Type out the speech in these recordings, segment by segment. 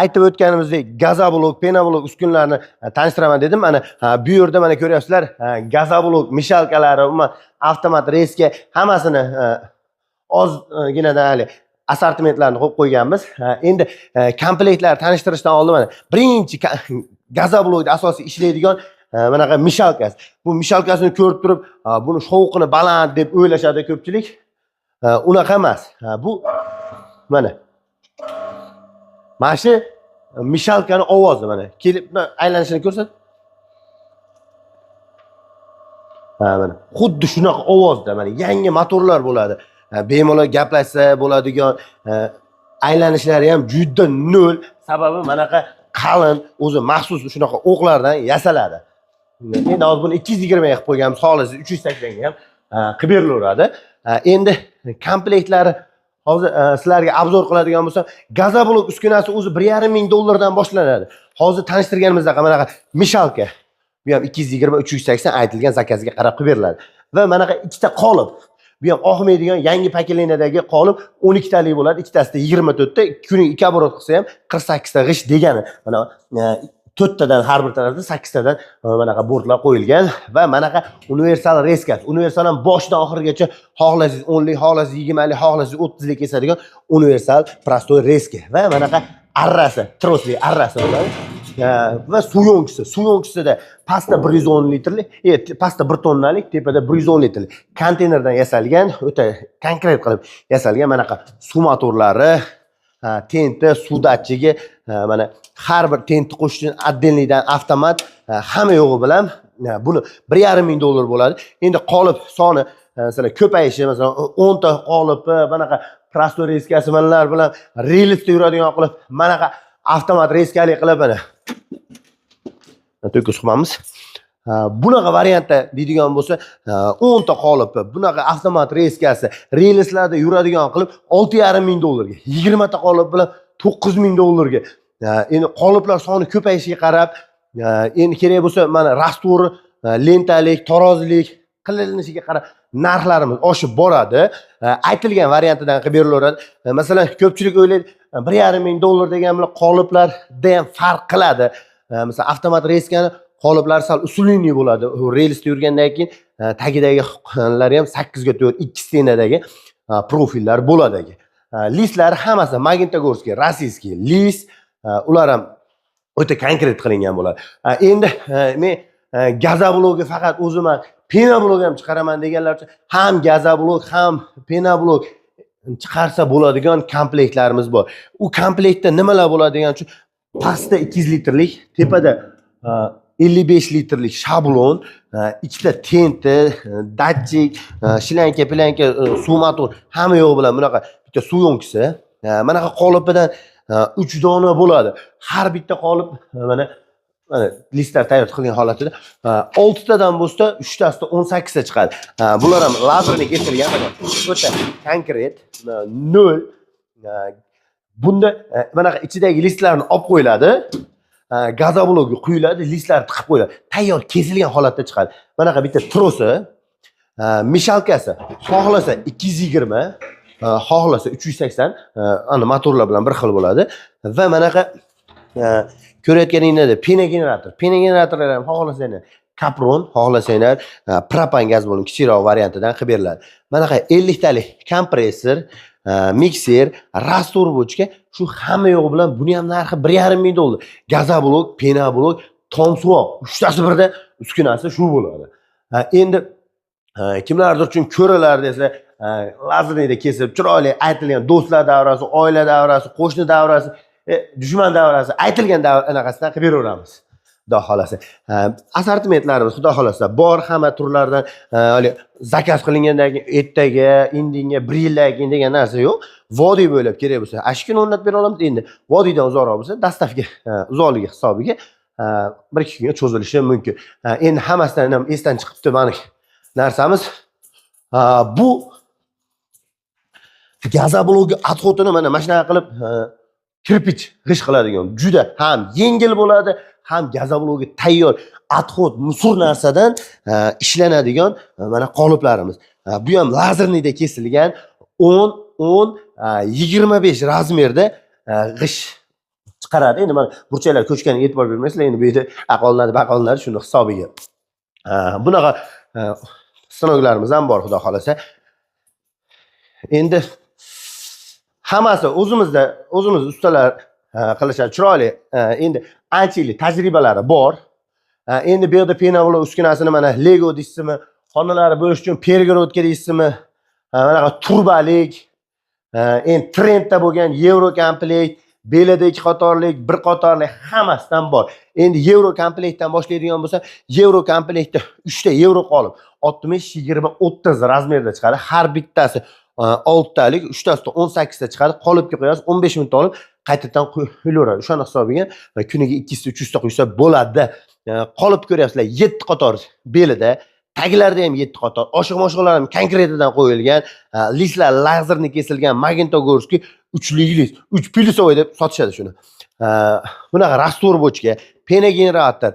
Aytib o'tganimizdek, газоблок, пеноблок uskunalarini tanishtiraman dedim. Mana bu yerda, mana, ko'ryapsizlar, газоблок мешалка lari, umuman avtomat резка, hammasini ozginadan hali assortimentlarni qo'yib qo'yganmiz. Endi komplektlarni tanishtirishdan oldin mana birinchi газоблок da asosiy ishlaydigan manaqa мешалка si. Bu мешалка sini ko'rib turib, buni shovqini baland deb o'ylashadi ko'pchilik. Unaqa emas. Bu mana shu мешалка ni ovozi, mana kelib aylanishini ko'rsat. Ha, mana xuddi shunaqa ovozda, mana yangi motorlar bo'ladi. Bemalol gaplashsa bo'ladigan, aylanishlari ham juda nol. Sababi manaqa qalin, o'zi maxsus shunaqa o'qlardan yasaladi. Endi hozir buni 220 ga qilib qo'yganmiz, xohlasangiz 380 ga ham qilib berilaveradi. Endi komplektlari hozir sizlarga обзор qiladigan bo'lsam, газоблок uskunasi o'zi 1,5 ming dollardan boshlanadi. Hozir tanishtirganimizdaqa manaqa мешалка, bu ham 220, 380 aytilgan заказ ga qarab qilib beriladi. Va manaqa ikkita qolip, bu ham og'maydigan yangi поколение dagi qolip, 12 talik bo'ladi. Ikkitasida 24 ta, kuniga ikki оборот qilsa ham 48 ta g'isht degani. Mana to'rttadan har bir tarafda sakkiztadan manaqa bortlar qo'yilgan. Va manaqa universal резка si. Universal ham boshidan oxirigacha xohlasangiz 10lik, xohlasangiz 20lik, xohlasangiz 30lik kesadigan universal простой резка. Va manaqa arrasi, trosli arrasi bo'ladi. Va suv. Suv pastda 110 litrlik, pastda 1 tonnalik, tepada 110 litrlik konteynerdan yasalgan, o'ta konkret qilib yasalgan manaqa suv motorlari, tenti, suv datchigi, mana har bir tentni qo'shish uchun отдельный dan avtomat, hamma yo'g'i bilan buni 1,5 ming dollar bo'ladi. Endi qolip soni, masalan, ko'payishi, masalan, 10 ta qolipi, manaqa простой резка si manalar bilan relsda yuradigan qilib, manaqa avtomat резка li qilib, mana to'kis qilamiz. Bunaqa variantda deydigan bo'lsa, 10 ta qolipi, bunaqa avtomat резка si, relslarda yuradigan qilib 6,5 ming dollarga, 20 ta qolip bilan 9000 dollarga. Endi qoliplar soni ko'payishiga qarab, endi kerak bo'lsa, mana раствор, lentalik, tarozilik qilinishiga qarab narxlarimiz oshib boradi. Aytilgan variantidan qilib berilaveradi. Masalan, ko'pchilik o'ylaydi, 1,5 ming dollar degan bilan qoliplarda ham farq qiladi. Masalan, avtomat резка ni qoliplar sal усиленный bo'ladi. U relsda yurgandan keyin tagidagi ham 8 ga 4, ikki стена dagi profillar bo'ladi. Listlari hammasi Магнитогорский, российский list, ular ham o'ta konkret qilingan bo'ladi. Endi men газоблок i faqat o'zim пеноблок ham chiqaraman deganlar uchun ham газоблок, ham пеноблок chiqarsa bo'ladigan komplektlarimiz bor. U komplektda nimalar bo'ladi degan uchun, pastda 200 litrlik, tepada 55 litrlik shablon, ikkita tenti, datchik, шланга, пленка, suv motor, hamma yo'g'i bilan bunaqa bitta suv yonkisi, manaqa qolipidan uch dona bo'ladi. Har bitta qolip mana listlar tayyor qilgan holatida oltitadan bo'lsa, uchtasida 18 ta chiqadi. Bular ham lazerni kesilgan, mana o'ta konkret nol. Bunda manaqa ichidagi listlarni olib qo'yiladi, газоблок ga quyiladi, listlar tiqib qo'yiladi, tayyor kesilgan holatda chiqadi. Manaqa bitta trosi, мешалка si, xohlasa 220, xohlasa 380, ana motorlar bilan bir xil bo'ladi. Va manaqa ko'rayotganinglarda пеногенератор. Пеногенератор lar ham xohlasanglar kapron, xohlasanglar propan gaz bo'lgan kichikroq variantidan qilib beriladi. Manaqa 50 talik kompressor, mikser, раствор бочка, shu hamma yo'g'i bilan buni ham narxi 1,5 ming dollar. Газоблок, пеноблок, tom suvoq, uchtasi birda uskunasi shu bo'ladi. Endi kimlardir uchun ko'ralar desa, лазерный da kesib, chiroyli aytilgan do'stlar davrasi, oila davrasi, qo'shni davrasi, dushman davrasi, aytilgan anaqasidan qilib beraveramiz, xudo xohlasa. Assortimentlarimiz, xudo xohlasa, bor hamma turlardan. Haligi заказ qilingandan keyin ertaga, indinga, bir yildan keyin degan narsa yo'q. Vodiy bo'ylab kerak bo'lsa, ana shu kuni o'rnatib bera olamiz. Endi vodiydan uzoqroq bo'lsa, доставка uzoqligi hisobiga bir ikki kunga cho'zilishi mumkin. Endi hammasidan ham esdan chiqibdi mani narsamiz. Bu газоблок i отход ini mana shunaqa qilib кирпич g'isht qiladigan, juda ham yengil bo'ladi, ham газоблок i tayyor отход мусор narsadan ishlanadigan mana qoliplarimiz. Bu ham лазерный da kesilgan 10, 10, 25 размер da g'isht. Chiqaradi. Endi mana burchaklar ko'chganiga e'tibor bermaysizlar. Endi bu yerda aqolinadi, baqolinadi shuni hisobiga. Bunaqa stanoklarimiz ham bor, xudo xohlasa. Endi hammasi o'zimizda, o'zimiz ustalar qilishadi chiroyli. Endi ancha yillik tajribalari bor. Endi bu yerda пеноблок uskunasini mana Lego deysizmi, xonalarni bo'lish uchun перегородка deysizmi, manaqa turbalik, endi trendda bo'lgan yevro komplekt, belida ikki qatorlik, bir qatorlik, hammasidan bor. Endi yevro komplektdan boshlaydigan bo'lsa, yevro komplektda uchta yevro qolip 60, 20, 30 razmerda chiqadi. Har bittasi oltitalik, uchtasida 18 ta chiqadi. Qolipga qo'yasiz, 15 minutda olib qaytadan quyilaveradi. O'shani hisobiga kuniga 200, 300 ta quysa bo'ladi. Qolip ko'ryapsizlar, yetti qator belida, taglarida ham yetti qator, oshiq moshiqlar ham konkretidan qo'yilgan. Listlar lazerni kesilgan, магнитогорский uchlik list, uch плюсовой deb sotishadi shuni. Bunaqa раствор bochka, пеногенератор,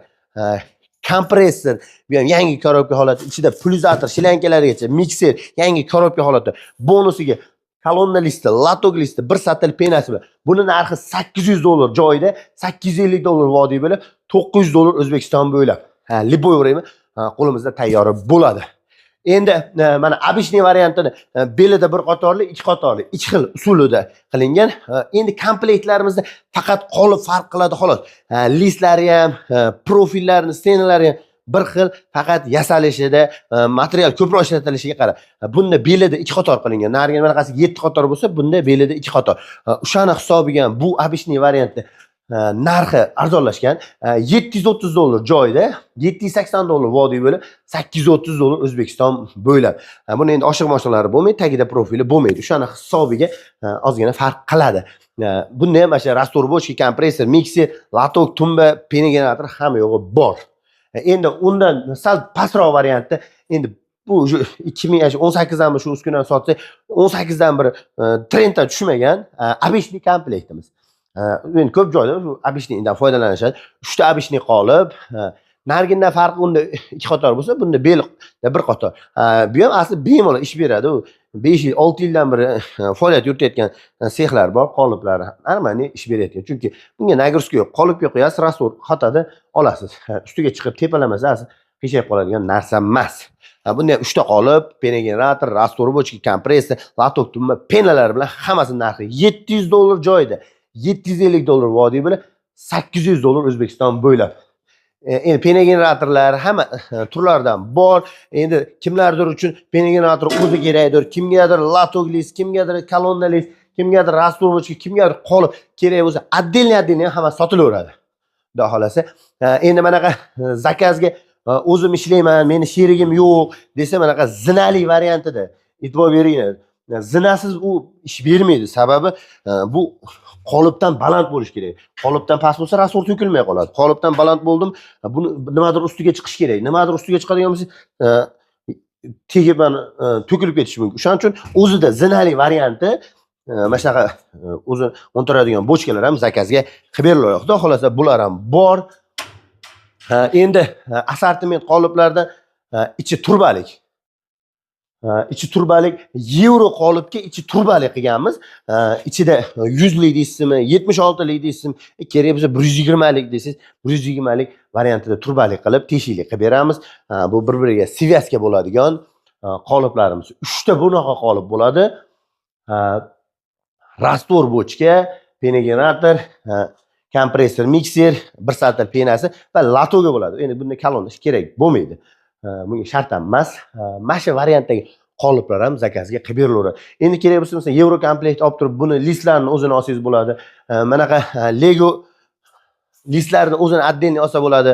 kompressor, bu ham yangi коробка holati, ichida pulsator, shlankalargacha, mikser yangi коробка holati, bonusiga kolonna listi, лоток listi, bir satil пена si bilan. Buni narxi 800 dollar joyida, 850 dollar vodiy bo'lib, 900 dollar O'zbekiston bo'ylab. Ha, любой время qo'limizda tayyori bo'ladi. Endi mana обычный variantini, belida bir qatorli, ikki qatorli, ikki xil usulida qilingan. Endi komplektlarimizda faqat qolip farq qiladi, xolos. Listlari ham, profillarni, стена lari ham bir xil, faqat yasalishida material ko'proq ishlatilishiga qarab. Bunda belida ikki qator qilingan, narigi bunaqasi yetti qator bo'lsa, bunda belida ikki qator. O'shani hisobiga ham bu обычный variantda narxi arzonlashgan: 730 dollar joyida, 780 dollar vodiy bo'lib, 830 dollar O'zbekiston bo'ylab. Buni endi oshiq moshiqlari bo'lmaydi, tagida profili bo'lmaydi, o'shani hisobiga ozgina farq qiladi. Bunda ham mana shu раствор бочки, kompressor, mikser, лоток, tumba, пеногенератор, hamma yo'g'i bor. Endi undan sal pastroq variantda, endi bu уже 2018dan shu uskunani sotsak, 18dan beri trenddan tushmagan обычный komplektimiz. Endi ko'p joyda shu обычный dan foydalanishadi. Uchta обычный qolip, narigindan farqi unda ikki qator bo'lsa, bunda belda bir qator. Bu ham asli bemalol ish beradi. U 5 yil, 6 yildan beri faoliyat yuritayotgan sexlar bor, qoliplari нормальный ish berayotgan, chunki bunga нагрузка yo'q. Qolipga qo'yasiz, раствор qotadi, olasiz. Ustiga chiqib tepalamasa, asli qiyshayib qoladigan narsa emas. Bunda ham uchta qolip, пеногенератор, раствор бочки, kompressor, лоток, tumba, пена lar bilan hammasini narxi 700 dollar joyida, 750 dollar vodiy bilan, 800 dollar O'zbekiston bo'ylab. Endi пеногенератор lar hamma turlaridan bor. Endi kimlardir uchun пеногенератор o'zi kerakdir, kimgadir лоток list, kimgadir kolonna list, kimgadir раствор бочка, kimgadir qolip kerak bo'lsa, отдельно отдельно hammasi sotilaveradi, xudo xohlasa. Endi manaqa заказ ga o'zim ishlayman, meni sherigim yo'q desa, manaqa zinali variantida e'tibor beringlar. Zinasiz u ish bermaydi, sababi bu qolipdan baland bo'lishi kerak. Qolipdan past bo'lsa, раствор to'kilmay qoladi. Qolipdan baland bo'ldim, buni nimadir ustiga chiqish kerak. Nimadir ustiga chiqadigan bo'lsa, tegib mana to'kilib ketishi mumkin. O'shaning uchun o'zida zinali varianti, mana shunaqa o'zi o'ntiradigan bochkalar ham заказ ga qilib beriladi, xudo xohlasa, bular ham bor. Endi assortiment qoliplardan ichi turbalik. Ichi turbalik yevro qolipga ichi turbalik qilganmiz. Ichida 100 lik deysizmi, 76lik deysizmi, kerak bo'lsa 120lik desangiz, 120lik variantida turbalik qilib, teshikli qilib beramiz. Bu bir biriga связка bo'ladigan qoliplarimiz. Uchta bunaqa qolip bo'ladi. Раствор bochka, пеногенератор, kompressor, mikser, bir satil пена si va лоток i bo'ladi. Endi bunda kolonna kerak bo'lmaydi. Bunga shart ham emas. Mana shu variantdagi qoliplar ham заказ ga qilib berilaveradi. Endi kerak bo'lsa, masalan, yevro komplekt olib turib, buni listlarni o'zini olsangiz bo'ladi. Manaqa Lego listlarni o'zini отдельно olsa bo'ladi.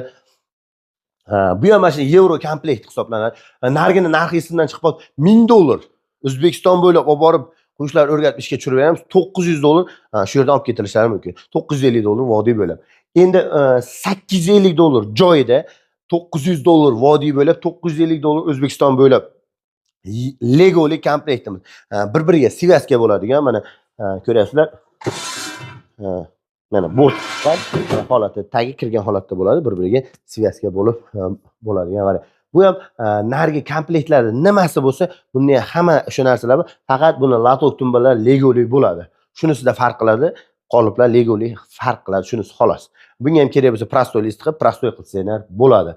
Bu ham mana shu yevro komplekt hisoblanadi. Narigini narxi esimdan chiqib qoldi. 1000 dollar. O'zbekiston bo'ylab olib borib, qo'shiqlar o'rgatib ishga tushirib beramiz. 900 dollar shu yerdan olib ketilishlari mumkin. 950 dollar vodiy bo'ylab. Endi 850 dollar joyida, 900 dollar vodiy bo'ylab, 950 dollar O'zbekiston bo'ylab Legoli komplektimiz. Bir biriga связка bo'ladigan, mana ko'ryapsizlar. Mana bort holati, tagi kirgan holatda bo'ladi, bir biriga связка bo'lib bo'ladigan variant. Bu ham narigi komplektlarda nimasi bo'lsa, bunda ham hamma o'sha narsalar bor. Faqat buni лоток, tumbalar Legoli bo'ladi. Shunisida farq qiladi. Qoliplar legoli farq qiladi, shunisi xolos. Bunga ham kerak bo'lsa, простой лист qilib, простой qilsanglar bo'ladi.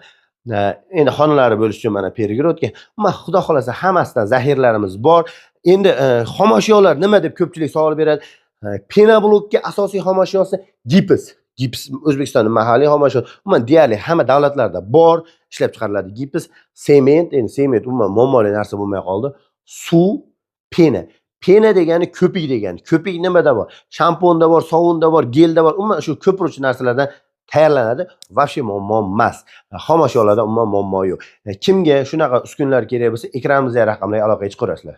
Endi xonalari bo'lishi uchun mana перегородка. Umuman, xudo xohlasa, hammasidan zaxiralarimiz bor. Endi xomashyolar nima deb ko'pchilik savol beradi. Пеноблок ga asosiy xomashyosi gips. Gips O'zbekistonda mahalliy xomashyo, umuman deyarli hamma davlatlarda bor, ishlab chiqariladi gips, sement, endi sement umuman muammoli narsa bo'lmay qoldi. Suv, пена. Пена degani ko'pik degani. Ko'pik nimada bor? Shampunda bor, sovunda bor, gelda bor. Umuman shu ko'piruvchi narsalardan tayyorlanadi. Вообще muammo emas. Xomashyolarda umuman muammo yo'q. Kimga shunaqa uskunalar kerak bo'lsa, ekranimizdagi raqamlarga aloqaga chiqaverasizlar.